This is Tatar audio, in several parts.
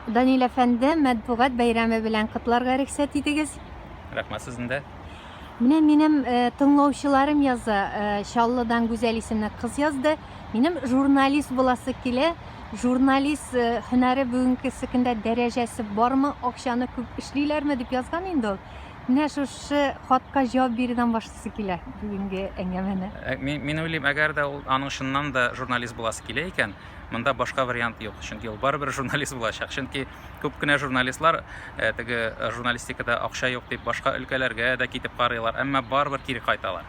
Данил әфәнде, матбугат бәйрәме белән котларга рөхсәт итегез. Рәхмәт сезне дә. Менә минем э, тыңлаучыларым яза, э, Чаллыдан Гүзәл исемле кыз язды. Минем журналист буласы килә. Журналист э, һөнәре бүгенгесе көндә дәрәҗәсе бармы, акчаны күп эшлиләрме дип язган инде ул. Менә шушы хатка җавап бирүдән башлыйсы килә бүгенге әңгәмәне. Мин, мин уйлыйм, әгәр дә ул аның чыннан да журналист буласы килә икән, Монда башка вариант юк, чөнки ул барыбер журналист булачак. Чөнки күп кенә журналистлар э, теге э, журналистикада акча юк дип башка өлкәләргә дә китеп карыйлар, әмма барыбер кире кайталар.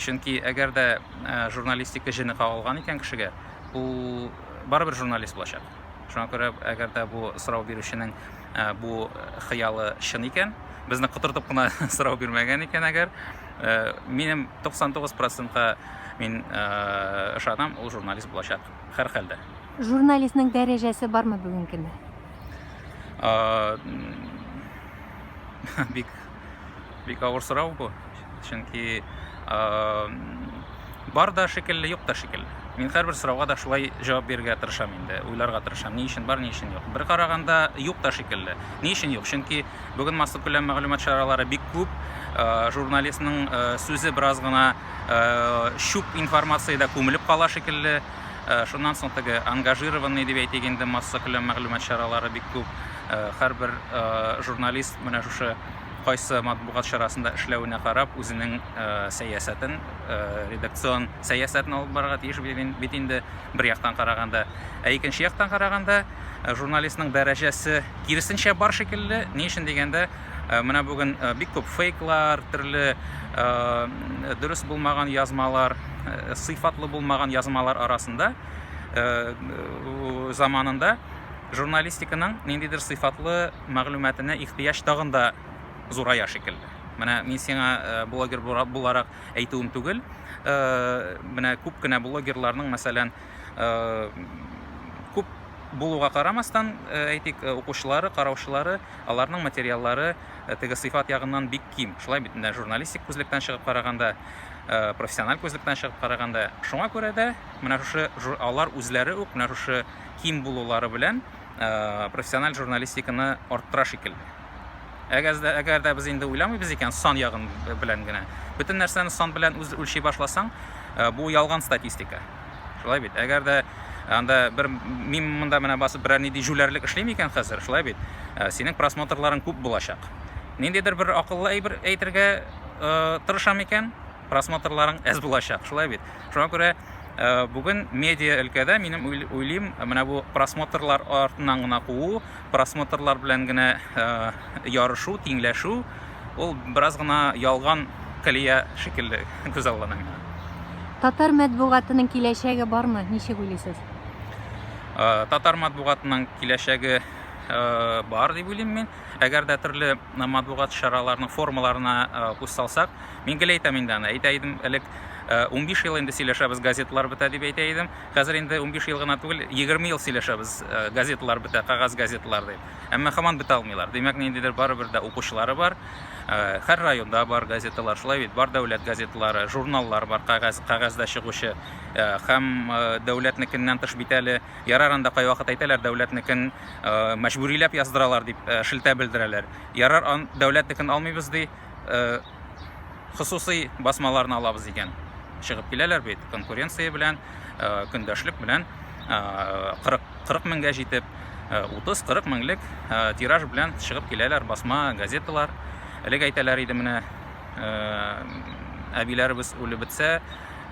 Чөнки әгәр дә э, журналистика җене кагылган икән кешегә, ул барыбер журналист булачак. Шуңа күрә әгәр дә бу сорау бирүченең бу хыялы чын икән, безне котыртып кына сорау бирмәгән икән әгәр, минем 99 процентка мин ышанам, ул журналист булачак. Һәрхәлдә. Журналистның дәрәҗәсе бармы бүгенге көндә? Бик бик авыр сорау бу. Чөнки бар да шикелле, юк та шикелле. Мин һәрбер сорауга да шулай җавап бирергә тырышам инде, уйларга тырышам, ни өчен бар, ни өчен юк. Бер караганда юк та шикелле. Ни өчен юк? Чөнки бүген массакүләм мәгълүмат чаралары бик күп, журналистның сүзе бераз гына чүп информациядә күмелеп кала шикелле. Шуннан соң теге ангажированный дип әйтик инде массакүләм мәгълүмат чаралары бик күп. Һәрбер журналист менә шушы кайсы матбугат чарасында эшләвенә карап үзенең сәясәтен, редакцион сәясәтен алып барырга тиеш бит инде бер яктан караганда. Ә икенче яктан караганда, журналистның дәрәҗәсе киресенчә бар шикелле. Ни өчен дигәндә, менә бүген бик күп фейклар, төрле дөрес булмаган язмалар, сыйфатлы булмаган язмалар арасында заманында журналистиканың ниндидер сыйфатлы мәгълүматына ихтыяҗ тагын да зурая шикелле. Менә мин сиңа э, блогер буларак әйтүем түгел. Э, менә күп кенә блогерларның, мәсәлән, э, күп булуга карамастан, әйтик, укучылары, караучылары, аларның материаллары теге сыйфат ягыннан бик ким. Шулай бит, менә журналистик күзлектән чыгып караганда, профессиональ күзлектән чыгып караганда, шуңа күрә дә менә шушы алар үзләре үк менә шушы ким булулары белән профессиональ журналистиканы арттыра шикелле. Әгәр дә, әгәр дә без инде уйламыйбыз икән сан ягын белән генә, бөтен нәрсәне сан белән үз үлчи башласаң, бу ялган статистика. Шулай бит. Әгәр дә анда бер мин монда менә басып берәр нинди җүләрлек эшлим икән хәзер, шулай бит. Синең просмотрларың күп булачак. Ниндидер бер акыллы әйбер әйтергә тырышам икән, просмотрларың әз булачак, шулай бит. Шуңа күрә э, бүген медиа өлкәдә минем уйлыйм, менә бу просмотрлар артыннан гына куу, просмотрлар белән генә э, ярышу, тиңләшү, ул бераз гына ялган колея шикелле күзаллана миңа. Татар матбугатының киләчәге бармы? Ничек уйлыйсыз? Э, татар матбугатының киләчәге бар дип уйлыйм мин. Әгәр дә төрле матбугат чараларының формаларына күз салсак, Мин гел әйтәм инде аны. Әйтә идем элек, 15 ел инде сөйләшәбез, газеталар бетә дип әйтә идем. Хәзер инде 15 ел гына түгел, 20 ел сөйләшәбез, газеталар бетә, кәгазь газеталар дип. Әмма һаман бетә алмыйлар. Димәк, ниндидер барыбер дә укучылары бар. Һәр районда бар газеталар, шулай бит, бар дәүләт газеталары, журналлар бар, кәгазь, кәгазьдә чыгучы. Һәм дәүләтнекеннән тыш бит әле, ярар анда кайвакыт әйтәләр, дәүләтнекен мәҗбүриләп яздыралар дип шелтә белдерәләр. Ярар, дәүләтнекен алмыйбыз ди. Хосусый басмаларны алабыз дигән чыгып киләләр бит, конкуренция белән, көндәшлек белән 40 40 меңгә җитеп, 30-40 меңлек тираж белән чыгып киләләр басма газеталар. Элек әйтәләр иде менә әбиләребез үлеп бетсә,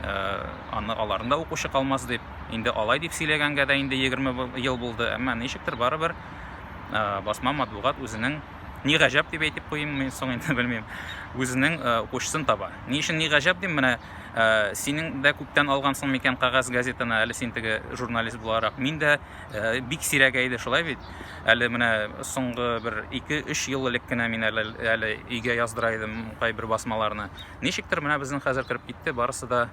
аны аларны да укучы калмас дип. Инде алай дип сөйләгәнгә дә инде 20 ел булды, әмма ничектер барыбер басма матбугат үзенең Ни гаҗәп дип әйтеп куйыйм, мин соң инде белмим. Үзенең э, укучысын таба. Ни өчен ни гаҗәп дим, менә э, синең дә күптән алгансың микән кәгазь газетаны, әле син теге журналист буларак. Мин дә э, бик сирәгәйде шулай бит. Әле менә соңгы бер 2-3 ел элек кенә мин әле, әле өйгә яздыра идем кайбер басмаларны. Ничектер менә безнең хәзер кереп китте барысы да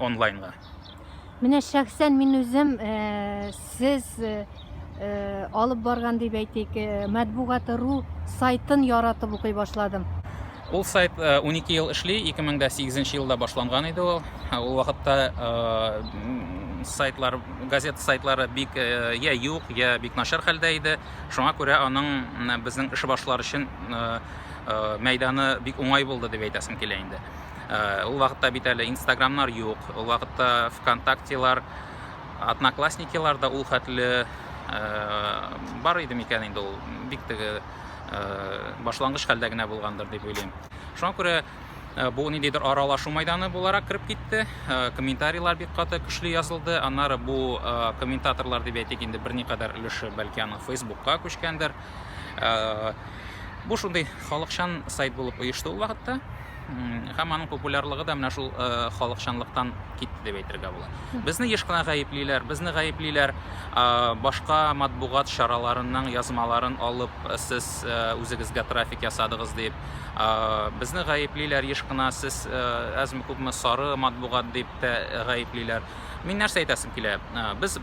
онлайнга. Менә шәхсән мин үзем сез алып барган дип әйтик, Матбугат.ру сайтын яратып укый башладым. Ул сайт 12 ел эшли, 2008 елда башланган иде ул. Ул вакытта сайтлар, газета сайтлары бик я юк, я бик начар хәлдә иде. Шуңа күрә аның безнең эш башлар өчен мәйданы бик уңай булды дип әйтәсем килә инде. Ул вакытта бит әле Инстаграмнар юк, ул вакытта ВКонтактелар, Одноклассникилар да ул хәтле бар иде микән инде ул бик теге башлангыч хәлдә генә булгандыр дип уйлыйм. Шуңа күрә бу ниндидер аралашу майданы буларак кереп китте. Комментарийлар бик каты көчле язылды. Аннары бу комментаторлар дип әйтик инде берникадәр өлеше бәлки аның Фейсбукка күчкәндер. Бу шундый халыкчан сайт булып оешты ул вакытта. Һәм аның популярлыгы да менә шул халыкчанлыктан китте дип әйтергә була. Безне еш кына гаеплиләр, безне гаеплиләр башка матбугат чараларының язмаларын алып сез үзегезгә трафик ясадыгыз дип. Безне гаеплиләр еш кына сез әзме-күпме сары матбугат дип тә гаеплиләр. Мин нәрсә әйтәсем килә? Без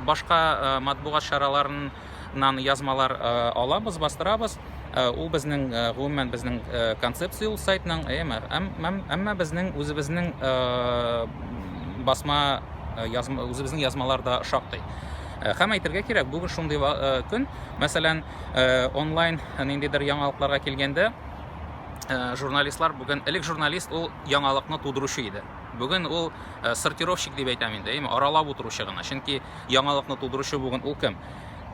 башка матбугат чараларын нан язмалар алабыз, бастырабыз. Ул безнең гомумән безнең концепция ул сайтның, әйеме? Әмма безнең үзебезнең басма язма үзебезнең язмалар да шактый. Һәм әйтергә кирәк, бүген шундый көн, мәсәлән, онлайн ниндидер яңалыкларга килгәндә, журналистлар бүген элек журналист ул яңалыкны тудыручы иде. Бүген ул сортировщик дип әйтәм инде, әйеме, аралап утыручы гына. Чөнки яңалыкны тудыручы бүген ул кем?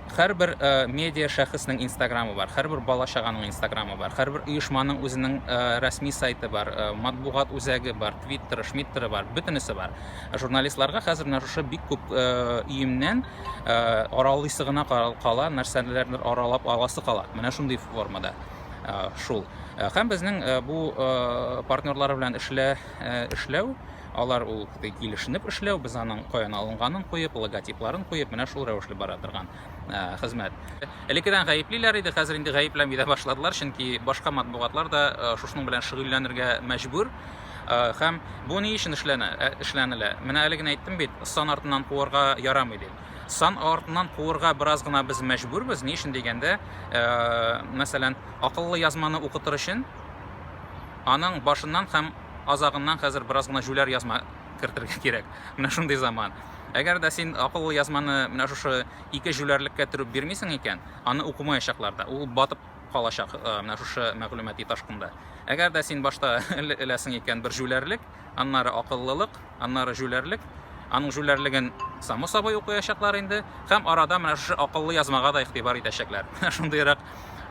Һәрбер медиа шәхеснең инстаграмы бар, һәрбер бала-чаганың инстаграмы бар, һәрбер оешманың үзенең рәсми сайты бар, матбугат үзәге бар, твиттеры, шмиттеры бар, бөтенесе бар. Журналистларга хәзер менә шушы бик күп өемнән аралыйсы гына кала, нәрсәләрдер аралап аласы кала. Менә шундый формада шул. Һәм безнең бу партнерлар белән эшлә эшләү Алар ул килешенеп эшләү, без аның каян алынганын куеп, логотипларын куеп, менә шул рәвешле бара торган хезмәт. Элеккедән гаеплиләр иде, хәзер инде гаепләми дә башладылар, чөнки башка матбугатлар да шушының белән шөгыльләнергә мәҗбүр. Һәм бу ни өчен эшләнә, эшләнелә? Менә әле генә әйттем бит, сан артыннан куарга ярамый дип. Сан артыннан куырга бераз гына без мәҗбүрбез, ни өчен дигәндә, мәсәлән, акыллы язманы укытыр өчен аның башыннан һәм азагыннан хәзер бераз гына җүләр язма кертергә кирәк. Менә шундый заман. Әгәр дә син акыллы язманы менә шушы ике җүләрлеккә төреп бирмисең икән, аны укымаячаклар да. Ул батып калачак э, менә шушы мәгълүмати ташкында. Әгәр дә син башта эләсең икән бер җүләрлек, аннары акыллылык, аннары җүләрлек, аның җүләрлеген само собой укыячаклар инде, һәм арада менә шушы акыллы язмага да игътибар итәчәкләр. Менә шундыйрак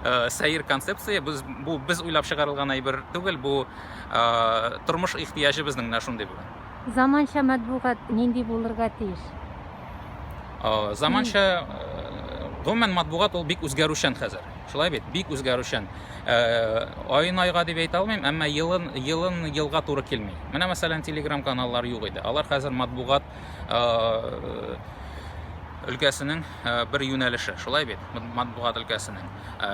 э, сәер концепция. Без бу без уйлап чыгарылган әйбер түгел, бу э, тормыш ихтыяҗы безнең менә шундый бүген. Заманча матбугат нинди булырга тиеш? Э, заманча гомумән матбугат ул бик үзгәрүчән хәзер. Шулай бит, бик үзгәрүчән. Аен айга дип әйтә алмыйм, әмма елын елын елга туры килми. Менә мәсәлән, Telegram каналлар юк иде. Алар хәзер матбугат өлкәсенең бер юнәлеше, шулай бит, матбугат өлкәсенең.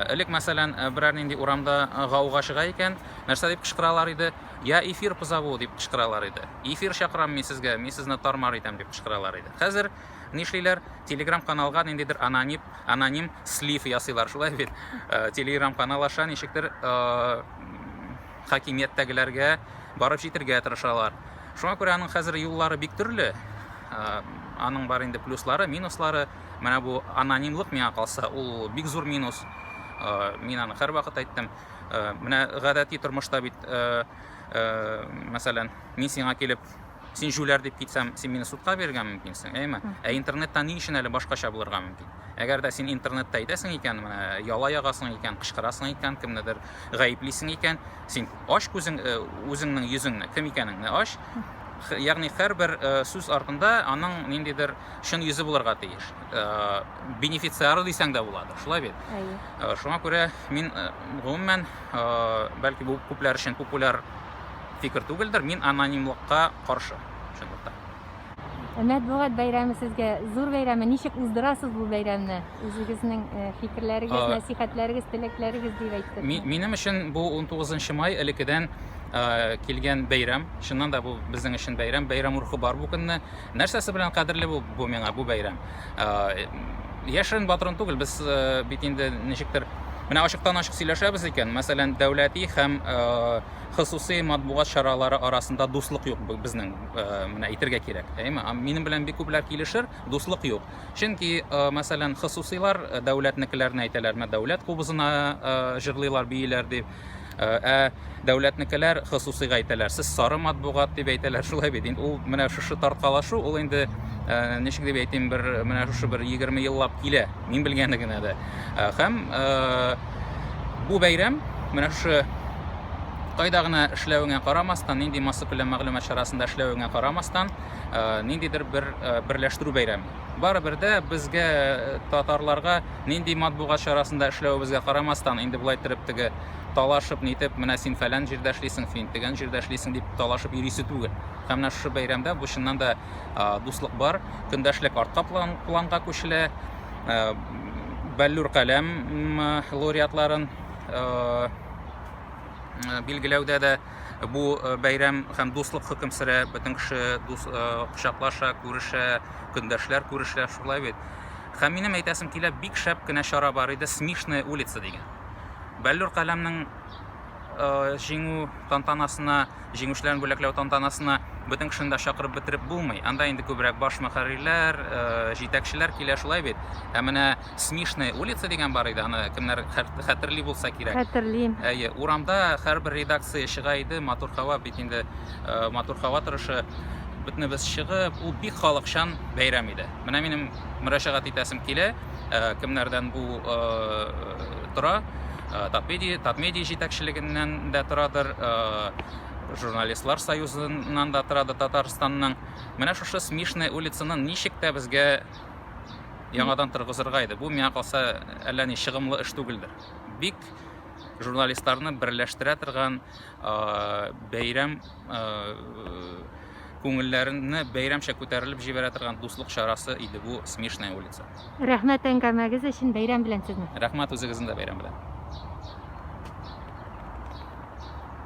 Элек, мәсәлән, берәр нинди урамда гауга чыга икән, нәрсә дип кычкыралар иде? Я эфир позову дип кычкыралар иде. Эфир чакырам мин сезгә, мин сезне тар-мар итәм дип кычкыралар иде. Хәзер нишлиләр? Телеграм каналга ниндидер аноним, аноним слив ясыйлар, шулай бит? Телеграм канал аша ничектер хакимияттәгеләргә барып җитергә тырышалар. Шуңа күрә аның хәзер юллары бик төрле. Аның бар инде плюслары, минуслары. Менә бу анонимлык миңа калса, ул бик зур минус. Мин аны һәрвакыт әйттем. Менә гадәти тормышта бит, мәсәлән, мин сиңа килеп, син җүләр дип китсәм, син мине судка бирергә мөмкинсең, әйеме? Ә интернетта ни өчен әле башкача булырга мөмкин? Әгәр дә син интернетта әйтәсең икән, менә яла ягасың икән, кычкырасың икән, кемнедер гаеплисең икән, син ач күзең, э, үзеңнең йөзеңне, кем икәнеңне ач. Ягъни һәрбер э, сүз артында аның ниндидер чын йөзе булырга тиеш. Э, бенефициары дисәң дә буладыр, шулай бит? Әйе. Шуңа күрә мин гомумән, бәлки бу күпләр өчен популяр фикер түгелдер, мин анонимлыкка каршы, чынлыкта. Матбугат бәйрәме сезгә зур бәйрәме. Ничек уздырасыз бу бәйрәмне? Үзегезнең э, фикерләрегез, нәсихәтләрегез, теләкләрегез дип әйттек. Минем өчен бу 19 май элеккедән э, килгән бәйрәм. Чыннан да бу безнең өчен бәйрәм. Бәйрәм рухы бар бу көнне. Нәрсәсе белән кадерле бу, бу миңа бу бәйрәм? Э, яшерен батырын түгел, без бит инде ничектер Менә ачыктан-ачык сөйләшәбез икән, мәсәлән, дәүләти һәм хосусый матбугат чаралары арасында дуслык юк безнең, менә әйтергә кирәк. Әйеме? Минем белән бик күпләр килешер, дуслык юк. Чөнки, мәсәлән, хосусыйлар дәүләтнекеләрне әйтәләр, менә дәүләт кубызына җырлыйлар, бииләр дип. Ә дәүләтнекеләр хосусыйга әйтәләр, сез сары матбугат дип әйтәләр, шулай бит. Инде ул менә шушы тарткалашу, ул инде ничек дип әйтим, бер менә шушы бер 20 еллап килә, мин белгәне генә дә. Һәм бу бәйрәм менә шушы кайда гына эшләвеңә карамастан, нинди массакүләм мәгълүмат чарасында эшләвеңә карамастан, ниндидер бер берләштерү бәйрәме. Барыбер дә безгә татарларга нинди матбугат чарасында эшләвебезгә карамастан, инде болай иттереп теге талашып нитеп, менә син фәлән җирдә эшлисең, син тегән җирдә эшлисең дип талашып йөрисе түгел. Һәм менә шушы бәйрәмдә бу чыннан да дуслык бар, көндәшлек артка план, планга күчелә. Бәллүр каләм лауреатларын билгеләүдә дә бу бәйрәм һәм дуслык хөкем сөрә, бөтен кеше дус кочаклаша, күрешә, көндәшләр күрешә, шулай бит. Һәм минем әйтәсем килә, бик шәп кенә чара бар иде, Смешная улица дигән. Бәллүр каләмнең җиңү тантанасына, җиңүчеләрен бүләкләү тантанасына бөтен кешене дә чакырып бетереп булмый. Анда инде күбрәк баш мөхәррирләр, җитәкчеләр килә, шулай бит. Ә менә Смешная улица дигән бар иде, аны кемнәр хәтерли булса кирәк. Хәтерлим. Әйе, урамда һәрбер редакция чыга иде, матур һава бит инде, матур һава торышы. Бөтенебез чыгып, ул бик халыкчан бәйрәм иде. Менә минем мөрәҗәгать итәсем килә, кемнәрдән бу тора, Татмедиа, Татмедиа җитәкчелегеннән дә торадыр, журналистлар союзыннан да торадыр Татарстанның. Менә шушы Смешная улицаны ничек тә безгә яңадан торгызырга иде. Бу миңа калса әллә ни чыгымлы эш түгелдер. Бик журналистларны берләштерә торган бәйрәм күңелләрне бәйрәмчә күтәрелеп җибәрә торган дуслык чарасы иде бу Смешная улица. Рәхмәт әңгәмәгез өчен, бәйрәм белән сезне. Рәхмәт үзегезнең дә бәйрәм белән.